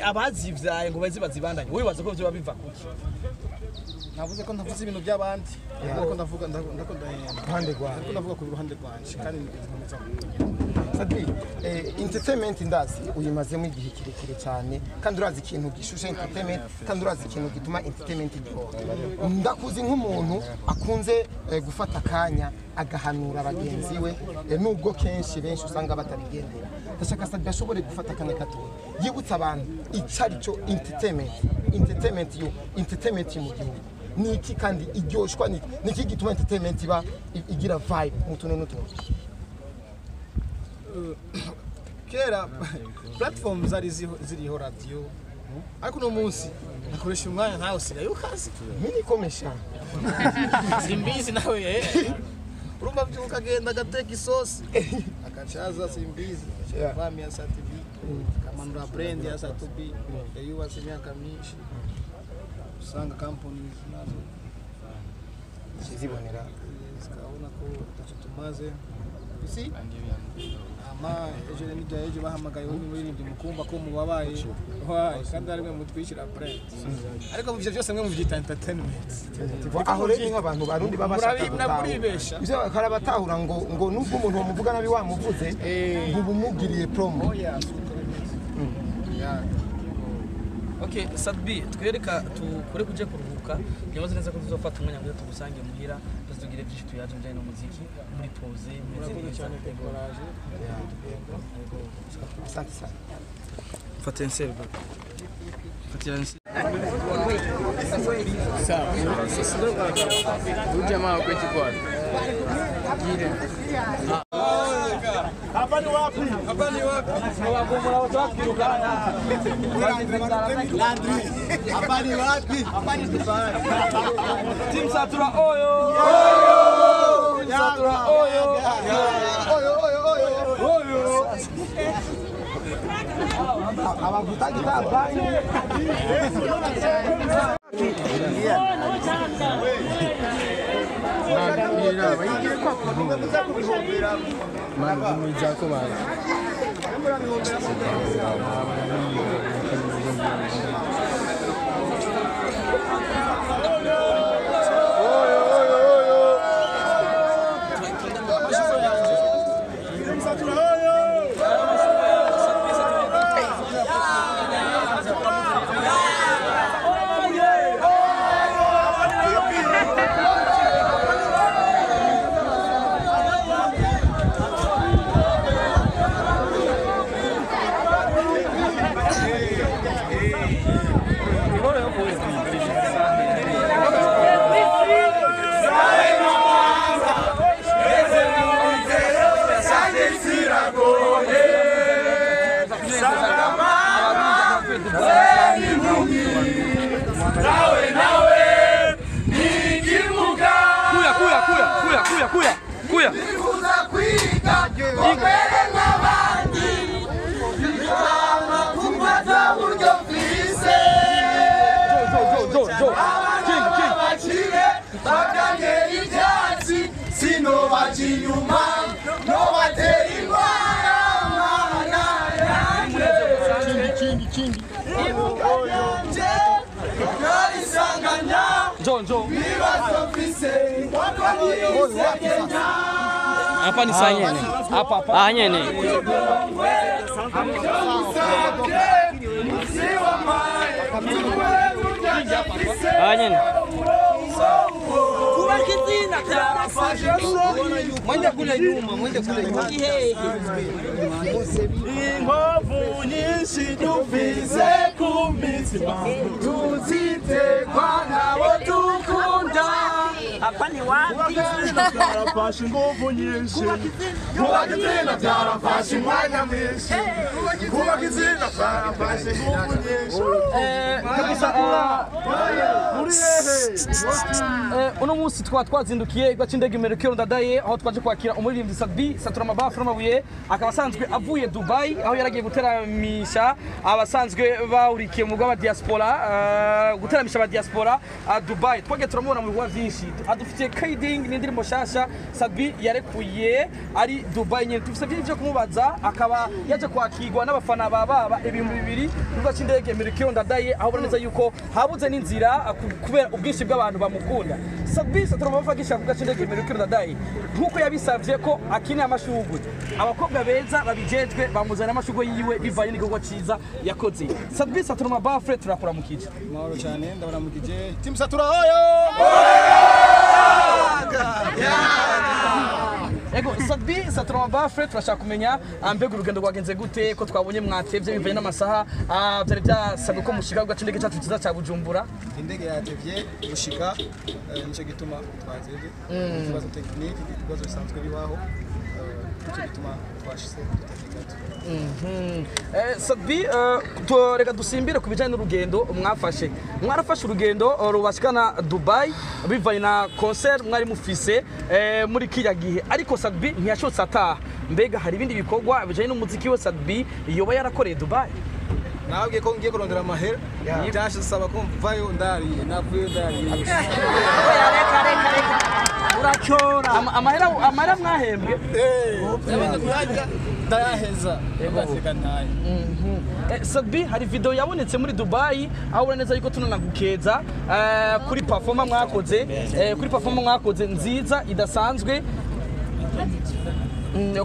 Abazivyaye ngo bazi bazibandanye wibaza ko vyo biva kuki? Navuze ko ntavuze ibintu by'abandi, ariko ndavuga ndakunda ruhande rwawe, ariko ndavuga ku ruhande rwanje kandi nkomeza. Sat-B, entertainment ndazi uyimazemo igihe kirekire cyane, kandi urazi ikintu gishushe entertainment, kandi urazi ikintu gituma entertainment iryoha. Ndakuzi nk'umuntu akunze gufata akanya agahanura bagenzi we, nubwo kenshi benshi usanga batabigendera. Ndashaka Sat-B ashobore gufata akanya gato yibutsa abantu icyo ari cyo entertainment, entertainment yo entertainment mu gihugu ni iki, kandi iryoshwa ni iki gituma entertainment iba igira vibe mu tuntu n'utundi. Kera platform zari ziriho radio, ariko uno munsi nakoresha umwanya ntawe usigaye ukazi. Mimi komesha simbizi nawe urumva byuka agenda agateka isosi akacaza simbizi vami ya Sat-B kamanura brand ya Sat-B yayubatse imyaka myinshi, usanga companies nazo zibonera zikabona ko ntacyo tumaze. Si ama ejo n'ibya ejo bahamagaye umuririmbyi mukumva ko mubabaye kandi ari mwe mutwishyira brand, ariko ibyo byose mwe mubyita entertainment. Aho rero nk'abantu barundi babashaka muribesha ivyo karabatahura ngo ngo nubwo umuntu wamuvuga nabi wamuvuze ngo ubumugiriye promo. Okay, Sat-B twereka tukure kuje kuruhuka, nyamaze neza ko tuzofata umwanya ngo tugusange muhira tuzugire byinshi tuyaje bijanye n'umuziki muri pause meze neza. Asante sana. Fate nserva. Fatira nserva. Sawa. Ujamaa kwetu kwa. Hapa ni wapi? Hapa ni wapi? Landry. Hapa ni wapi? Hapa ni Dubai. Team Satura oyo. Oyo. Team Satura oyo. Oyo oyo oyo. Oyo. Abavutaki tabani. Hapa ni saa nyene. Hapa hapa. Ah nyene. Ah nyene. Mwende kule nyuma, mwende kule nyuma. Inkovu nyinshi dufise ku mitima tuzitekwa nabo dukunda. Hapa ni wapi? Byarafashe ingufu nyinshi, kubaka izina byarafashe umwanya mwinshi, kubaka izina byarafashe ingufu nyinshi. Kabisa. Uno munsi twaba twazindukiye ikibuga cy'indege Melchior Ndadaye, aho twaje kwakira umuririmbyi Sat-B Satura Amabafu n'amabuye, akaba asanzwe avuye Dubai aho yaragiye guteramisha abasanzwe bahurikiye mu rw'aba diaspora, guteramisha aba diaspora Dubai. Twagiye turamubona mu bikorwa byinshi, adufitiye Kading n'indirimbo shasha Sat-B yarekuye ari Dubai nyine. Tufite byinshi byo kumubaza, akaba yaje kwakirwa n'abafana ba baba 2000 ku kibuga cy'indege Melchior Ndadaye, aho ubona neza yuko habuze n'inzira kubera ubwinshi bw'abantu bamukunda. Sat-B Satura Amabafu agisha ku kibuga cy'indege Melchior Ndadaye, nk'uko yabisabye ko akeneye amashurwe, abakobwa beza babijejwe bamuzana amashurwe yiwe bivanye n'igikorwa cyiza yakoze. Sat-B Satura Amabafu, turakuramukije. Mahoro cyane, ndabaramukije. Team Satura oyo! Ego Sat-B Satura Amabafu, turashaka kumenya mbega urugendo rwagenze gute, ko twabonye mwatevye bivanye n'amasaha byari byasabwe ko mushika ku gace indege cyacu cyiza cya Bujumbura. Indege yatevye gushika, nico gituma twatevye. Ikibazo technique, ibibazo bisanzwe bibaho, nico gituma twashitse dutevye gato. Sat-B, reka dusimbire ku bijyanye n'urugendo mwafashe. Mwarafashe urugendo rubashikana Dubai bivanye na concert mwari mufise muri kiriya gihe, ariko Sat-B ntiyashotse ataha. Mbega hari ibindi bikorwa bijyanye n'umuziki we Sat-B yoba yarakoreye Dubai? Nababwiye ko ngiye kurondera amahera, byasaba ko mvayo ndariye, navuye ndariye. Oya, reka reka reka, uracora. Amahera mwahembwe? Kuyarya ndayaheza, ngateka ntaye. Sat-B, hari video yabonetse muri Dubai aho ubona neza yuko tunanagukeza kuri performance mwakoze, kuri performance mwakoze nziza idasanzwe.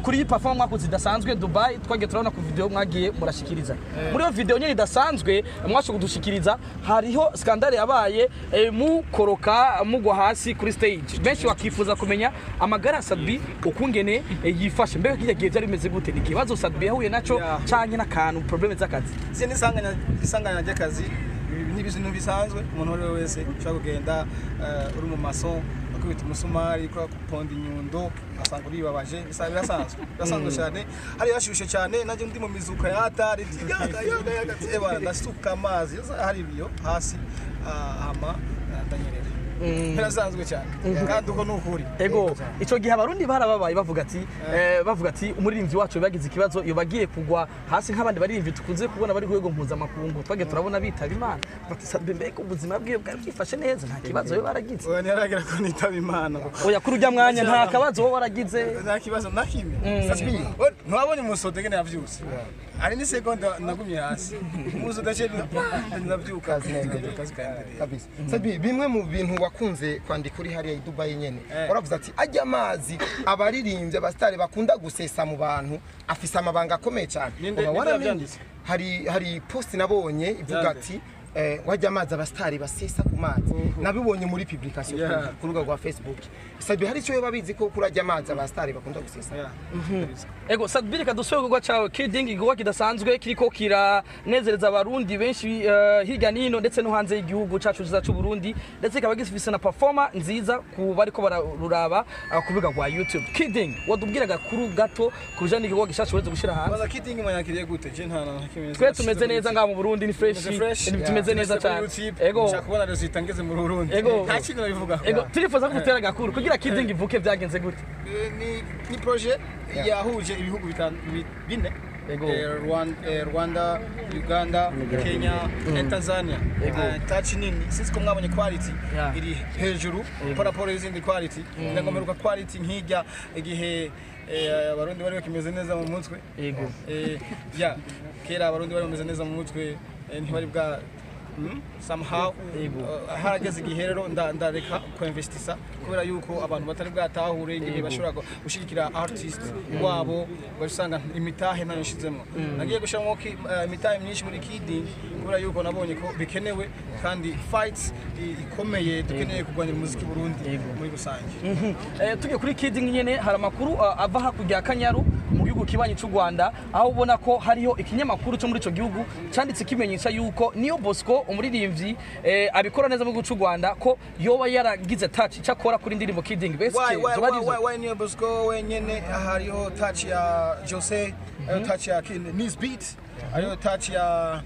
Kuri iyi performance mwakoze idasanzwe Dubai, twagiye turabona ku video mwagiye murashikiriza. Muri iyo video nyine idasanzwe mwashoboye kudushikiriza, hariho scandale yabaye, mukoroka mugwa hasi kuri stage. Benshi bakifuza kumenya amagara ya Sat-B ukungene yifashe. Mbega kirya gihe byari bimeze gute? Ni ikibazo Sat-B yahuye naco canke n'akantu problème z'akazi? Si n'isanganya, isanganya ry'akazi. Ibi ni ibintu bisanzwe, umuntu uwo ari we wese ushobora kugenda uri mu maso akubita umusumari, kuri kuponda inyundo asanga uribabaje. Birasanzwe, birasanzwe cyane. Hari yashushe cyane, nanjye ndi mu mizuka ya hatari, yaga yaga yaga, eba ndasuka amazi hari ibiyo hasi, hama ndanyerera. Birasanzwe cyane kandi uko ni ukuri. Ego, ico gihe abarundi barababaye, bavuga ati umuririmbyi wacu bagize ikibazo, iyo bagiye kugwa hasi nk'abandi baririmbyi tukunze kubona bari ku rwego mpuzamakungu twagiye turabona bitaba Imana. Bati Sat-B mbega ubuzima bwiwe bwari bwifashe neza, nta kibazo yo baragize? Oya, ntiyaragera ko nitaba Imana. Oya, kuri urya mwanya nta kabazo wowe waragize? Nta kibazo na kimwe. Ntiwabonye umusoda ngene yavyutse? Hari n'isegonda nagumye hasi, umusoda aciye ndavyuka, akazi kaendelea. Kabisa. Sat-B, bimwe mu bintu wakunze kwandika uri hariya i Dubai nyene, waravuze ati ajya amazi abaririmbyi, abasitari bakunda gusesa mu bantu afise amabanga akomeye cyane. Ninde Uba waramenye? Yavyanditse? Hari post nabonye ivuga Yande? ati wajya amazi abasitari basesa ku mazi. Nabibonye muri publication ku rubuga rwa Facebook. Sat-B, hari icyo yoba bizi ko kuri ajya amazi abasitari bakunda gusesa? Yeah. Ego Sat-B, reka dusubire ku gikorwa cawe Kiding, igikorwa kidasanzwe kiriko kiranezereza abarundi benshi hirya n'ino ndetse no hanze y'igihugu cacu ciza c'u Burundi, ndetse kikaba gifise na performance nziza ku bariko bararuraba ku rubuga rwa YouTube. Kiding, wadubwira gakuru gato ku bijanye n'igikorwa gishasha uretse gushira hanze? Baza Kiding mwanyakiriye gute? Je nta na kimwe. Twe tumeze neza ngaha mu Burundi, ni fresh. Tumeze fresh. Tumeze neza cyane. Ego. Nshaka kubona résultat ngeze mu Burundi. Ego. Nta kintu nabivuga. Ego, turifuza ko dutera gakuru kugira Kiding ivuke, byagenze gute? Ni projet yahuje ibihugu bitanu, bine. Ego. Rwanda, Uganda, Kenya na Tanzania. Touch nini, sinzi ko mwabonye quality iri hejuru par rapport y'izindi quality. Ndagomeruka quality nkijya igihe abarundi bari bakimeze neza mu mutwe. Ego. Ya kera abarundi bari bameze neza mu mutwe, ntibari bwa somehow. Yego. Harageze igihe rero ndareka kuinvestisa kubera yuko abantu batari bwatahure ingene bashobora gushigikira artist wabo, ugasanga imitahe nayo nshizemo. Nagiye gushiramo imitahe myinshi muri Kiding kubera yuko nabonye ko bikenewe kandi fights ikomeye dukeneye kurwanya umuziki Burundi muri rusange. Tugiye kuri Kiding nyene, hari amakuru ava hakurya ya Kanyaru mu gihugu kibanyi cy'u Rwanda, aho ubona ko hariho ikinyamakuru cyo muri ico gihugu canditse kimenyesha yuko Niyo Bosco, umuririmbyi abikora neza mu gihugu cy'u Rwanda, ko yoba yaragize touch icyo akora kuri ndirimbo Kiding. Bese Why, why, zoba why, ari ivyo? Why, why Niyo Bosco wenyene? Hariho touch ya Jose, hariho touch ya Nis Beat, hariho touch ya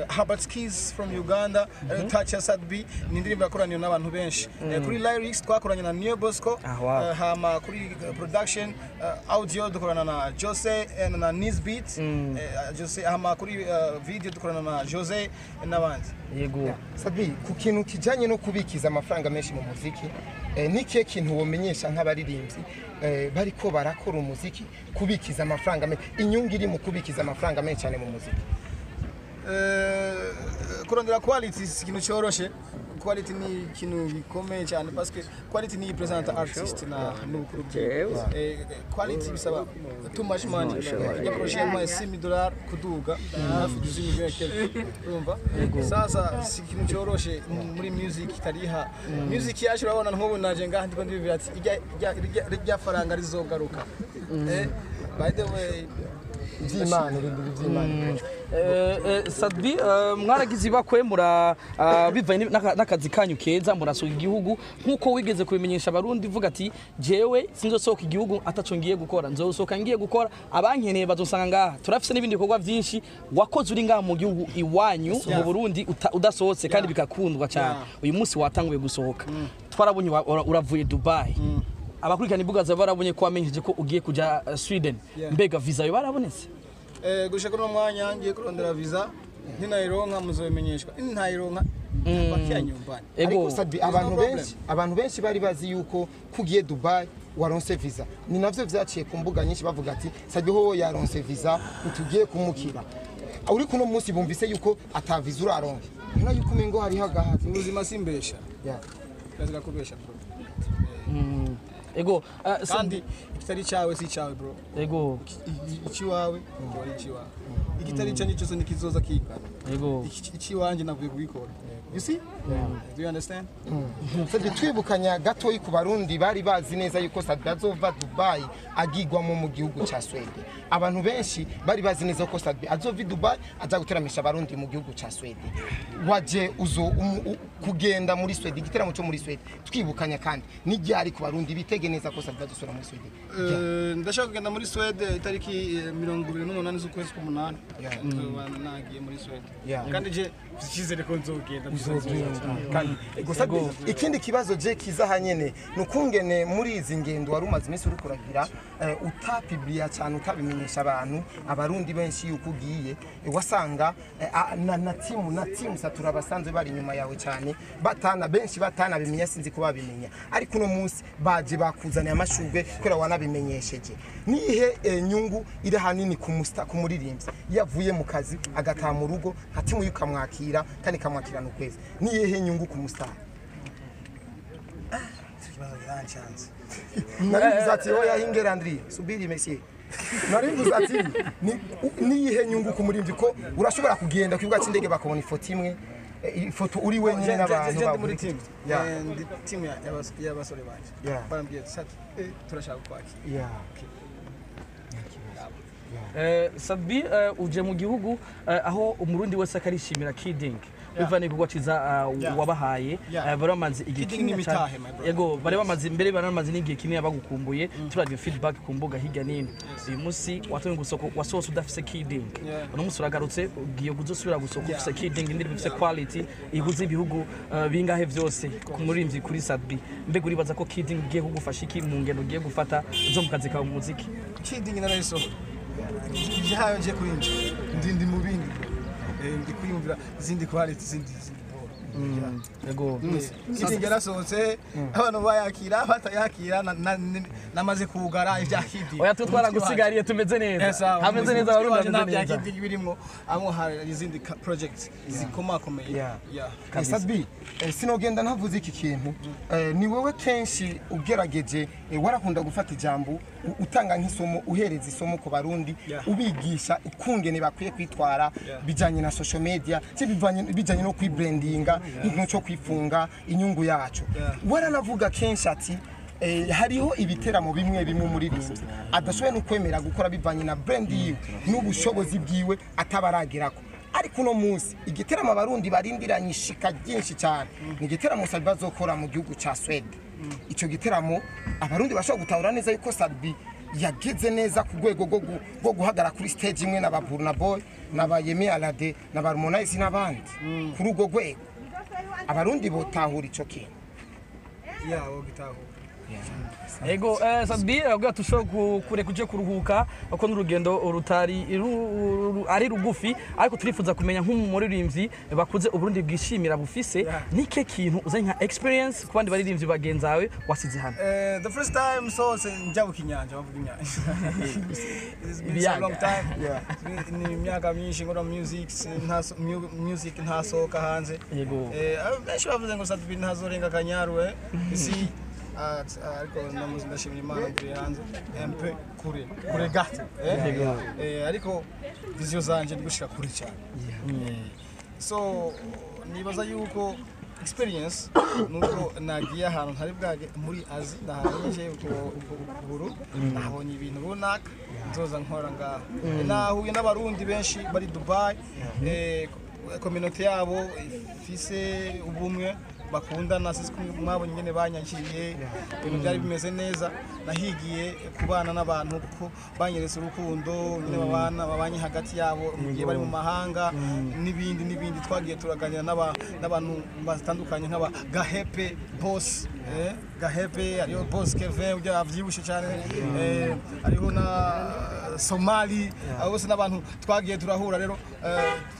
Herbert Keys from Uganda, Touch ya Sat-B ni indirimbo yakoraniwe n'abantu benshi. Kuri lyrics twakoranye na Neo Bosco. Ah, wow. Hama kuri production, audio dukorana na Jose na Niz Beat, Jose. Hama kuri video dukorana na Jose n'abandi. Yego. Sat-B, ku kintu kijanye no kubikiza amafaranga menshi mu muziki, ni kihe kintu womenyesha nk'abaririmbyi bariko barakora umuziki, kubikiza amafaranga menshi, inyungu iri mu kubikiza amafaranga menshi cyane mu muziki? Kurondera quality si ikintu cyoroshe. Quality ni ikintu gikomeye cyane, parce que quality ni present artist na n'ubukuru bwiwe. Quality bisaba too much money. Ya projet ya $6,000 kuduga hafi 18 millions quelque, urumva? Sasa si ikintu cyoroshe muri music itariha. Music yacu, urabona nk'ubu naje ngaha ndiko ndibwira ati irya faranga rizogaruka. By the way, Iby'Imana, ibintu by'Imana. Sat-B, mwaragize ibakwe mura bivanye n'akazi kanyu keza, murasohoka igihugu nk'uko wigeze kubimenyesha Abarundi, uvuga ati jewe sinzosohoka igihugu ataco ngiye gukora, nzosohoka ngiye gukora, abankeneye bazosanga ngaha. Turafise n'ibindi bikorwa byinshi wakoze uri ngaha mu gihugu iwanyu mu Burundi udasohotse kandi bigakundwa cyane. Uyu munsi watanguye gusohoka, twarabonye uravuye Dubai, abakurikirana imbuga zawe barabonye ko wamenyesheje ko ugiye kuja Sweden. Mbega visa yo barabonetse? Gushika kuri uno mwanya ngiye kurondera visa, ninayironka muzobimenyeshwa, ntayironka bakia nyumbani. Ariko Sat-B, abantu No problem. benshi, abantu benshi bari bazi yuko kugiye Dubai waronse visa. Ni navyo vyaciye ku mbuga nyinshi, bavuga ati Sat-B ho yaronse visa, ntitugiye kumukira. Uri kuno munsi bumvise yuko ata visa uraronka, ubona yuko umengo hariho agahazi. Ubuzima simbesha. Kirazira kubesha, bro. Ego, Kandi ikitari cyawe si cyawe, bro. Ikiwawe kiba ari ikiwawe, ikitari cyanjye cyose nikizoza kingana. Ikiwanje navuye kubikora, you see, do you understand? Sat-B, twibukanya gatoyi ku Barundi bari bazi neza yuko Sat-B azova Dubai agigwamo mu gihugu ca Sweden. Abantu benshi bari bazi neza ko Sat-B azova i Dubai aza guteramisha Abarundi mu gihugu ca Sweden. Waje uzo kugenda muri Sweden, igiteramo cyo muri Sweden, twibukanya kandi n'iryari ku Barundi bitege neza ko Sat-B azosubira muri Sweden? Ndashaka kugenda muri Swede itariki 28 z'ukwezi k'umunani. Nzoba nagiye muri Swede. Kandi je mfite icyizere ko nzogenda. Kandi gusa ikindi kibazo je kiza hanyene ni ukungene muri izi ngendo wari umaze iminsi uri kuragira, utapibliya cyane, utabimenyesha abantu, Abarundi benshi yuko ugiye. Wasanga na timu Satura basanzwe bari inyuma yawe cyane batana, benshi batanabimenya, sinzi ko babimenya, ariko uno munsi baje bakuzaniye amashurwe kubera wanabimenyesheje. Nihe nyungu iri hanini ku musta, ku muririmbyi, iyo avuye mu kazi agataha mu rugo nka timu ikamwakira kandi ikamwakirana ukwezi? Niyihe nyungu ku musta? Ikibazo kirancanze. Narivuze ati oya, hingera Andri, subiri monsieur. Narivuze ati niyihe nyungu ku muririmbyi, ko urashobora kugenda ku kibuga cy'indege bakabona ifoto imwe, ifoto uri wenyine n'abantu Je ndi muri team. Ndi team y'abasore banje. Barambwiye ati "Sat, turashaka kukwakira." Sat-B, uje mu gihugu aho Umurundi wese akarishimira Kiding bivanye n'igikorwa ciza wabahaye. Bari bamaze igihe Kidding ni kinini cane. imitahe, my brother. Yego, bari bamaze, mbere bari bamaze n'igihe kinini bagukumbuye. Turavye feedback ku mbuga hirya n'ino, uyu munsi watumye gusoko wasohotse udafise Kiding. Uno munsi uragarutse, ugiye kuzosubira gusohoka ufise Kiding, indirimbo ifise quality ihuza ibihugu bingahe vyose ku muririmbyi kuri Sat-B. Mbega uribaza ko Kiding igiye kugufasha iki mu ngendo ugiye gufata zo mu kazi kawe mu muziki? Kiding narayisohora, ibyayo nje kuri nje ndi mu bindi, bro. Ndi kwiyumvira izindi quality, izindi bro. Kiding yarasohotse, abantu bayakira batayakira, namaze kugara ibya Kiding. Oya, twe twaragusigariye, tumeze neza, hameze neza, Abarundi nta bameze bya neza. Kiding birimo, amwe hari izindi projects zikomakomeye. Sat-B, sinogenda ntavuze iki kintu. Ni wowe kenshi ugerageje, warakunda gufata ijambo, utanga nk'isomo, uhereza isomo ku Barundi, ubigisha ukungene bakwiye kwitwara bijanye na social media, se bijanye no kwibrandinga, nk'ikintu cyo kwifunga inyungu yacu. Waranavuga kenshi ati hariho ibiteramo bimwe bimwe umuririmbyi adashoboye no kwemera gukora bivanye na brand yiwe n'ubushobozi bwiwe atabaragerako. Ariko uno munsi igiteramo Abarundi barindiranye ishika ryinshi cyane ni igiteramo Sat-B bazokora mu gihugu ca Swede. Ico giteramo Abarundi bashobora gutahura neza yuko Sat-B Yageze neza ku rwego rwo guhagarara kuri stage imwe na ba Burna Boy na ba Yemi Alade na ba Harmonize n'abandi. Kuri urwo rwego abarundi botahura ico kintu. Ya, wogitahura. Ego, Sat-B avuga tushobora kureka uje kuruhuka kuko n'urugendo rutari ari rugufi, ariko turifuza kumenya nk'umuririmbyi bakuze Uburundi bwishimira bufise, nike kintu uzanye nka experience ku bandi baririmbyi bagenzawe wasize hano? The first time so njabuka inyanja, bavuga inyanja. It's been so long time. Ni imyaka myinshi nkora music, music ntasohoka hanze. Benshi bavuze ngo Sat-B ntazorenga Akanyaru, si ariko ndashimira Imana mvuye hanze un peu kure kure gato, ariko vision zanje ni gushika kure cyane. So nibaza yuko experience nuko nagiye ahantu ntari bwage muri Azi, ndahabonye ukuguru, nahabonye ibintu runaka nzoza nkora ngaho. Nahuye n'abarundi benshi bari Dubai, community yabo ifise ubumwe, bakundana, sisi mwabonye nyene banyakiriye, ibintu byari bimeze neza. Nahigiye kubana n'abantu kuko banyeretse urukundo nyene, babana babanye hagati yabo mu gihe bari mu mahanga n'ibindi n'ibindi. Twagiye turaganira n'abantu batandukanye nk'aba Gahepe Boss, Gahepe, hariho Boss Kevin ujya avyibushe cyane, hariho na Somali, abo bose n'abantu twagiye turahura rero,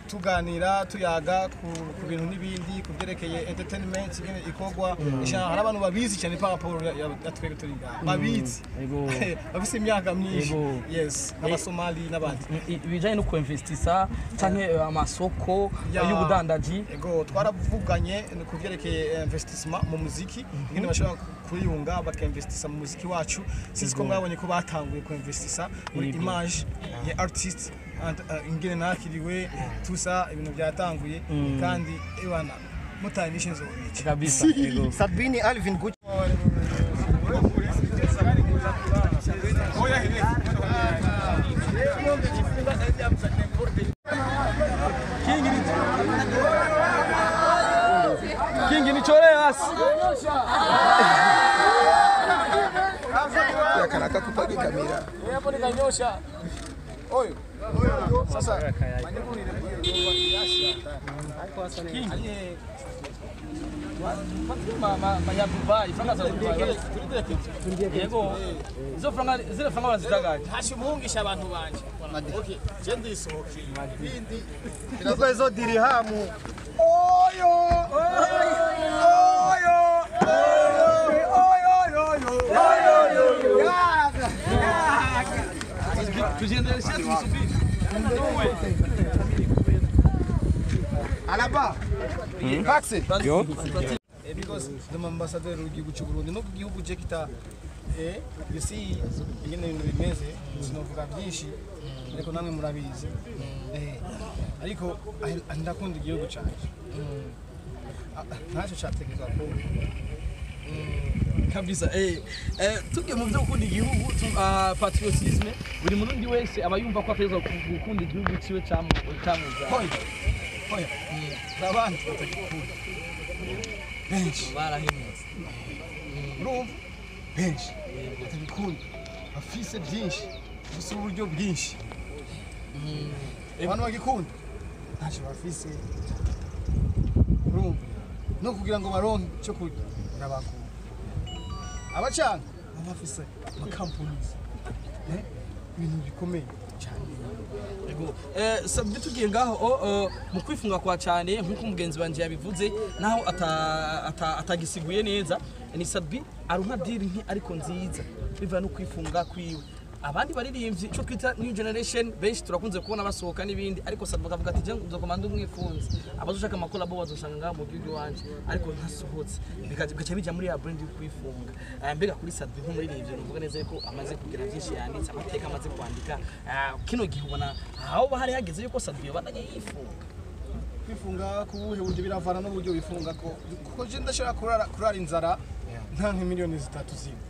tuganira, tuyaga ku bintu n'ibindi ku byerekeye entertainment ingene ikorwa. Hari abantu babizi cyane par rapport ya twebwe turi ngaha, babizi bafise imyaka myinshi, yes, n'abasomali n'abandi. Ibijanye no kuinvestisa canke amasoko y'ubudandaji? Ego, twaravuganye ku byerekeye investissement mu muziki, ingene bashobora kwiyunga bakinvestisa mu muziki wacu. Sinzi ko mwabonye ko batanguye kuinvestisa muri image ya artiste, ingene nakiriwe tusa, ibintu byatanguye kandi ibana mutanyishe nzobica kabisa. Ego. Sat-B ni Alvin Gucci. King nichore hasi. Yakanaka kupagi kamera. Hapo nikanyosha. Oyo. Sasa ma ya Dubai, franga za Dubai. Yego. Izo franga, zile franga barazitagaje. Hashimungisha abantu banje. Okay, je ndisohokiye. Ibindi kuko izo dirihamu. Oyo! Oyo! Oyo! Oyo! Oyo! Tujiendeleshe tusubiri. Alaba. Taxi. Yo. Because the ambassador w'igihugu cy'u Burundi no ku gihugu je kita, you see ingene ibintu bimeze, sinovuga byinshi ariko namwe murabizi, ariko ndakunda igihugu canje, ntacyo cyategerezwa kuba kabisa. Tugiye mu byo gukunda igihugu, patriotisme, buri murundi wese aba yumva ko ategerezwa gukunda igihugu ciwe camuzanye. Oya, abandi batagikunda benshi barahemutse, urumva, benshi batagikunda bafise byinshi, bafise uburyo bwinshi. Abantu bagikunda ntacyo bafise, urumva, no kugira ngo baronke icyo kurya birabagora. Abacanga baba bafise amakampanizi, ibintu bikomeye cyane. Ego. Sat-B tugiye ngaho mu kwifunga kwa cyane nkuko umugenzi wanje yabivuze, naho atagisiguye neza, ni Sat-B aronka deal nti ariko nziza biva no kwifunga kwiwe. Abandi baririmbyi ico twita new generation benshi turakunze kubona basohoka n'ibindi, ariko Sat-B akavuga ati je nzokomanda umwifunzi, abazoshaka amakolabo bazosanga ngaho mu gihugu wanje, ariko ntasohotse, bigaca bija muri ya brand yo kwifunga. Mbega kuri Sat-B nk'umuririmbyi nuvuga neza yuko amaze kugira byinshi yanditse, amateka amaze kwandika, kino gihe ubona aho bahari hageze yuko Sat-B yobandanya yifunga? Kwifunga kubuhe buryo biravana n'uburyo wifunga ko, kuko je ndashobora kurara inzara nta nk'imiliyoni 3 zimwe,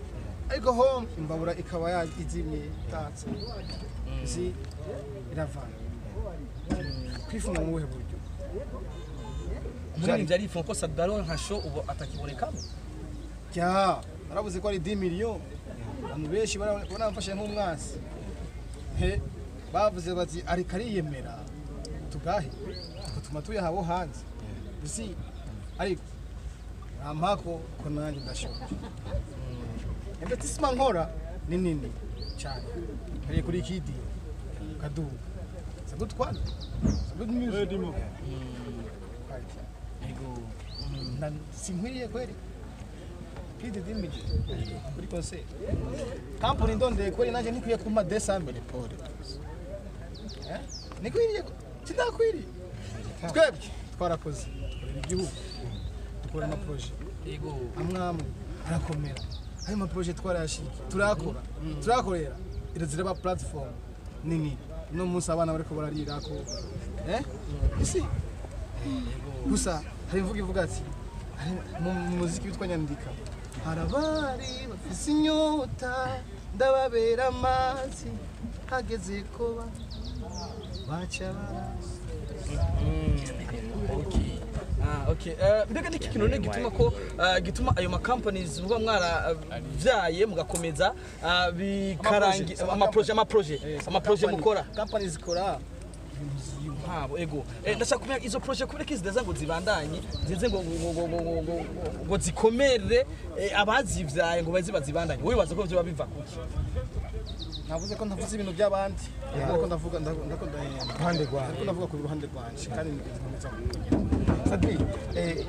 ariko home imbabura ikaba izimye itatse, isi iravana. Kwifunga mu buhe buryo? Umuririmbyi arifunga ko Sat-B ariho nka show ubu atakibonekamo. Ya, narabuze ko ari 10 millions. Abantu benshi baramfashe nk'umwansi. He bavuze bati ariko ariyemera tugahe tukatuma tuyahabo hanze. Isi ariko ampako ko nanjye ndashoboye. Investissement nkora ni nini cyane. Hari kuri kidi kaduga. C'est good quality. C'est good music. Quality. Ego. Sinkwiriye kweri. Kidi dimije kuri concert. Kampuni ndondeye kweri nanjye nikwiye kumpa December pole. Eh? Nikwiriye sindakwiriye. Twebwe twarakoze. Dukorera igihugu. Dukora ama projet. Ego. Amwamwe arakomera. Ayo ma projet twarayashika. Turakora. Turakorera. Irazira platform nini. No munsi abana bariko bararirako. Eh? Isi. Gusa hari imvugo ivuga ati mu muziki witwa Nyandika harabari bafise inyota ndababera amazi hageze ko baca Okay. Okay. Mbega niki kintu ne gituma ko gituma ayo ma companies muba mwaravyaye mugakomeza bikarangi ama projet mukora companies zikora habo ego. Ndashaka kumenya izo projet kubera ko zidaza ngo zibandanye zize ngo ngo zikomere abazivyaye ngo baze bazibandanye. Wowe waza ko byo biva kuki? Navuze ko ntavuze ibintu by'abandi ariko ndavuga ruhande rwawe ariko ndavuga ku ruhande rwanje kandi nkomeza Sadbi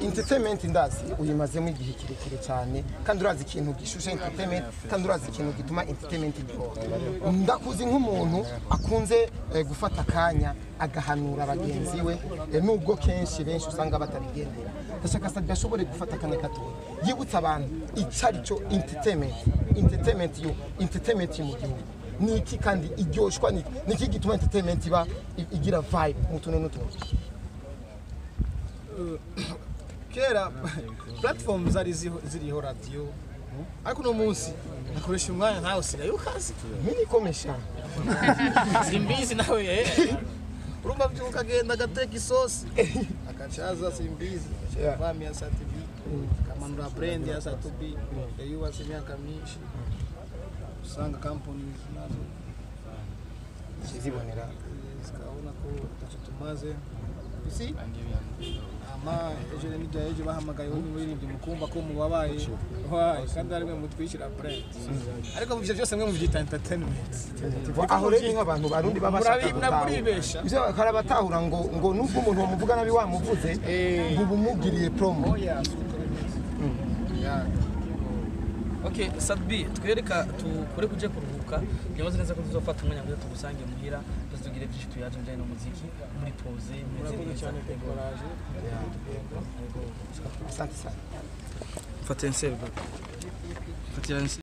entertainment ndazi uyimazemo igihe kirekire cyane kandi urazi ikintu gishushe entertainment kandi urazi ikintu gituma entertainment iryoha. Ndakuzi nk'umuntu akunze gufata akanya agahanura bagenzi we nubwo kenshi benshi usanga batabigendera. Ndashaka Sadbi ashobore gufata akanya gato yibutsa abantu icari cyo entertainment yo entertainment mu gihugu niki kandi iryoshwa niki gituma entertainment iba igira vibe mu tuntu n'utundi. Kera platform zari ziriho radio ariko no munsi nakoresha umwanya ntawe usigaye ukazi mini komesha simbizi nawe urumva byuka agenda agateka isosi akacaza simbizi vamia Sat-B kamanura brand ya Sat-B yayubatse imyaka myinshi usanga companies nazo zibonera zikabona ko ntacyo tumaze. Isi ama ejo n'ijya ejo bahamagaye n'umuririmbyi mukumva ko mubabaye kandi ari mwe mutwishyira brand ariko ivyo byose mwe muvyita entertainment. Aho rero nk'abantu barundi babashaka muribesha ivyo karabatahura ngo nubwo umuntu wamuvuga nabi wamuvuze ngo ubumugiriye promo. Okay, Sadbi twereka tukore kuje kuruhuka nyamaze neza ko tuzofata umwanya ngo tugusange muhira tuzugire byinshi tuyaje bijanye no muziki muri pause meze neza cyane courage. Asante sana. Fatensel. Fatensel.